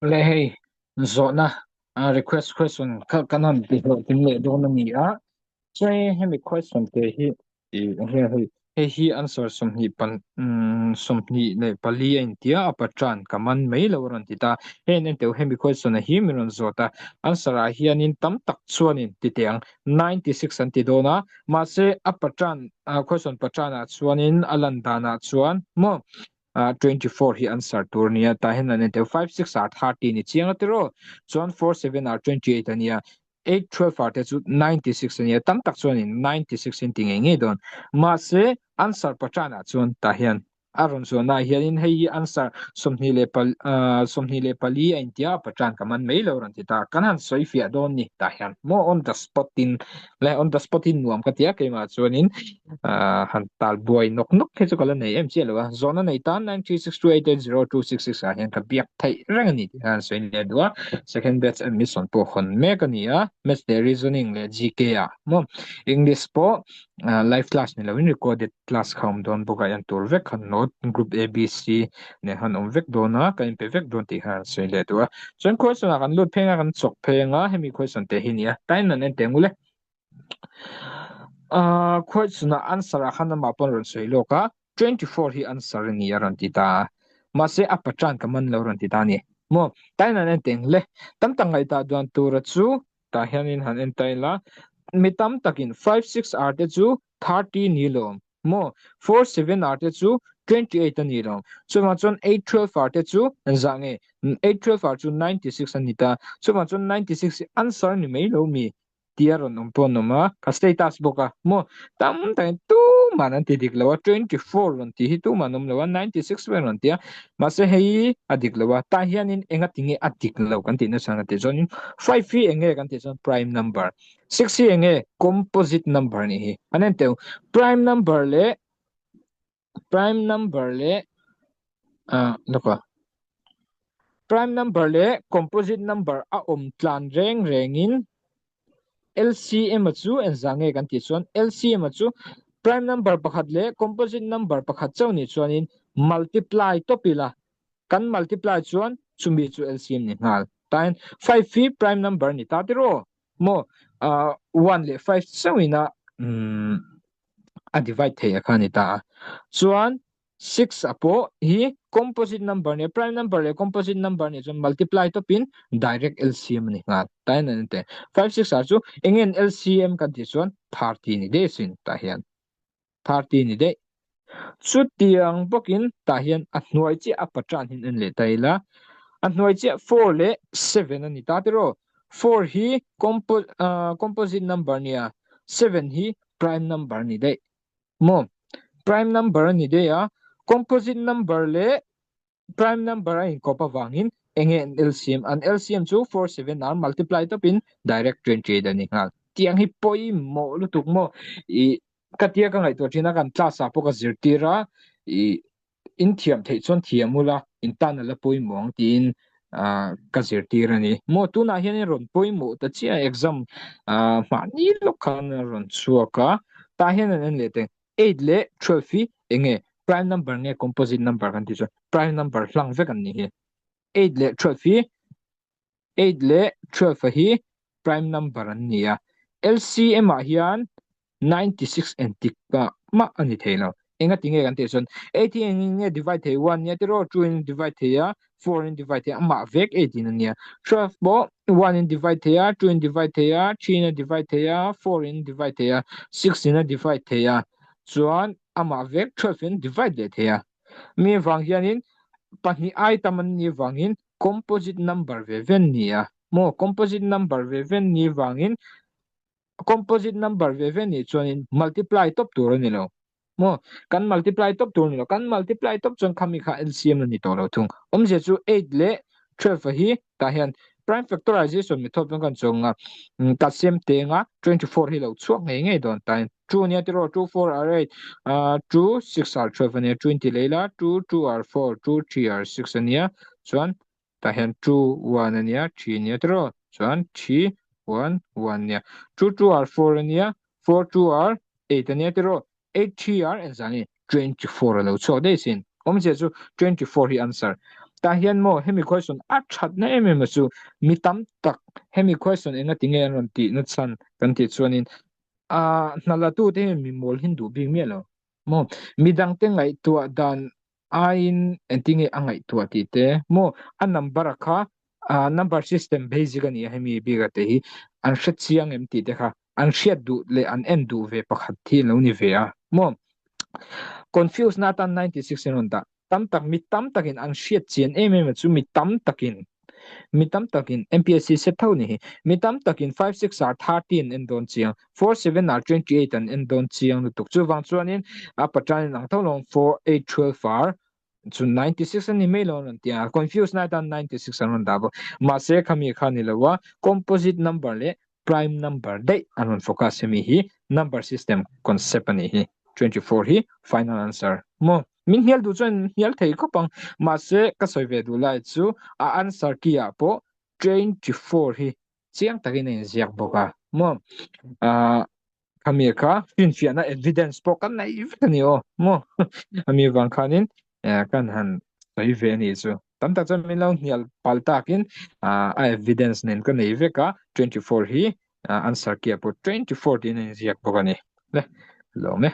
Le hei zawhna request question kha kan han ti hlawhtling leh dawn a ni a, chuan hemi question te hi ih enge hei hei hi answer sawmhnih pan 24 a intia a patran ka man mai lo a rawn ti ta, hei an enteu hemi question a hi min rawn zawt a, answer ah hianin tam tak chuanin ti teh ang 96 an ti dawn a, mahse a patran question patran ah chuanin a lan danah chuan maw 24 hi answer tur a nia tah hian an en teuh 5 6 are 30 ni chiang a tiraw chuan 4 7 are 28 a nia 8 12 are te chu 96 a nia tam tak chuan in 96 in ti ngei ngei dawn mahse answer patran ah chuan tah hian a rawn zawhna ah hianin hei hi answer sawmhnih leh pal sawmhnih leh pali a intia patran ka man mai lo rawn ti ta kan han sawi fiah dawn ni tah hian maw on the spot in le on the spot in nuam ka tia keimah chuanin han tal buai nawk nawk hi chu ka la nei em chiah lo a zawhna nei tan 9362880266 ah hian ka biak theih reng a ni tih khan sawi leh duh a second batch admission pawh hawn mek a ni a maths leh reasoning leh GK ah maw English pawh live class ni loin recorded class kha awm dawn bawk a en tur vek khan note group A B C nen khan awm vek dawn a kan inpe vek dawn tih khan an sawi leh duh a chuan question ah kan lut pheng a kan chawk pheng a hemi question te hi a ni a time an en teh ang ule ah question ah answer ah khan amah pawn rawn sawi lawk a 24 hi answer a ni a rawn ti ta a mahse a patran ka man lo rawn ti ta a ni maw time an en teh ang le tam tak ngaihtuah duan tura chu tah hianin han en ta ila mi tam takin 5 6 r te chu 30 ni lawm maw 4 7 r te chu 28 a ni lawm chuvang chuan 8 12 r te chu engzah nge 8 12 r chu 96 a ni ta chuvang chuan 96 hi answer ni mai lo mi tia rawn awm pawh an awm a ka status bawk a maw tam takin tuman an ti dik lo a 24 rawn tih hi tuman an awm lo a 96 vel rawn ti a mahse hei a dik lo a tah hianin enga tinge a dik lo kan tih nasa kan tih chuanin 5 hi enge kan tih chuan prime number 6 hi enge composite number nih hi an en teu prime number leh prime number leh ah lawk a prime number leh composite number a awm tlan reng rengin LCM a chu engzah nge kan tih chuan LCM a chu prime number pakhat leh composite number pakhat chauh nih chuanin multiply tawp ila kan multiply chuan chumi chu LCM ni nghal tain 5 hi prime number ni ta tiraw maw ah 1 leh 5 chauhin a umm a divide thei a kha a ni ta a chuan 6 a pawh hi composite number nia prime number leh composite number nih chuan multiply tawpin direct LCM a ni nghal ta hian an ti 5 6 ah chu eng nge LCM kan tih chuan 30 ni daih asin tah hian 30 ni daih chutiang bawkin tah hian a hnuai chiah a patran hian en leh ta ila a hnuai chiah 4 leh 7 a ni ta tiraw 4 hi compo composite number nia 7 hi prime number ni daih maw prime number a ni daih a composite number leh prime number a inkawp avangin enge an LCM an LCM chu 4 7 r multiply tawpin direct 28 a ni nghal tiang hi pawimawh lutuk maw i ka tia ka ngaihtuah thin a kan class ah pawh ka zirtir a i in thiam theih chuan thiam ula in tan a la pawimawh ang tiin ah ka zirtir a ni maw tunah hian in rawn pawimawh ta chiah exam ah mahni lawk khan a rawn chhuak a tah hian an en leh teng 8 leh 12 hi enge prime number nge composite number kan tih chuan prime number hlang vek an nih hi 8 leh 12 hi 8 leh 12 a hi prime number an ni a LCM ah hian 96 engtik ah mah a ni thei lo enga tinge kan tih chuan 8 hi engin nge divide thei 1 nia tiraw 2 in divide thei a 4 in divide thei a amah vek 8 in a nia 12 pawh 1 in divide thei a 2 in divide thei a 3 in a divide thei a 4 in divide thei a 6 in a divide thei a chuan amah vek 12 in divide leh thei a mi vang hianin pahnih ai tam an nih vangin composite number ve ve an ni a maw composite number ve ve an nih vangin composite number ve ve nih chuanin multiply tawp tur a ni lo maw kan multiply tawp tur a ni lo kan multiply tawp chuan khami kha LCM a ni tawh lo thung awmzia chu 8 leh 12 a hi tah hian prime factorization method chuan kan chuang a ka sem teng a 24 hi lo chhuak ngei ngei dawn ta 2 nia tiraw 2 4 r 8 2 6 r 12 ania 20 leila 2 2 r 4 2 3 r 6 ania chuan tah hian 2 1 ania 3 ania tiraw chuan 3 1 1 ania 2 2 r 4 ania 4 2 r 8 ania tiraw 8 3 r engzah nge 24 a lo chhuak daih sin awmzia chu 24 hi answer. Tah hian maw hemi question a thatna em em a chu mi tam tak hemi question enga tinge an rawn tih na chhan kan tih chuanin a hna la tu te hian mi mawl hin duh bik miah lo maw midang te ngaihtuah dan aiin engtinge a ngaihtuah tih te maw a number a kha number system basic a ni a hemi bik a te hi an hre chiang em tih te kha an hriat duh leh an en duh ve pakhat hi lo ni ve a maw confuse na atan 96 in rawn dah tam tak mi tam takin an hriat chian em em a chu mi tam takin mi tam takin MPSC set tho ni hi mi tam takin 5 6 are 30 an en dawn chiang 4 7 are 28 an en dawn chiang lutuk chuvang chuanin a paṭanin ang tho lawng 4 8 12 are chu 96 an ni mai lo an rawn ti a confuse na atan 96 an rawn dah bawk mahse khami kha ni lo a composite number leh prime number daih an rawn focus hemi hi number system concept a nih hi 24 hi final answer maw min hnial duh chuan hnial thei khawp ang mahse ka sawi ve duh lai chu a answer key ah pawh 24 hi chiang takin a inziak bawk a maw ah khami kha finfiahna evidence pawh kan nei vek a ni aw maw ami vang khanin kan han sawi ve a nih chu tam tak chuan min lo hnial pal takin a evidence nen ka nei vek a 24 hi answer key ah pawh 24 tiin a inziak bawk a ni le lawm e.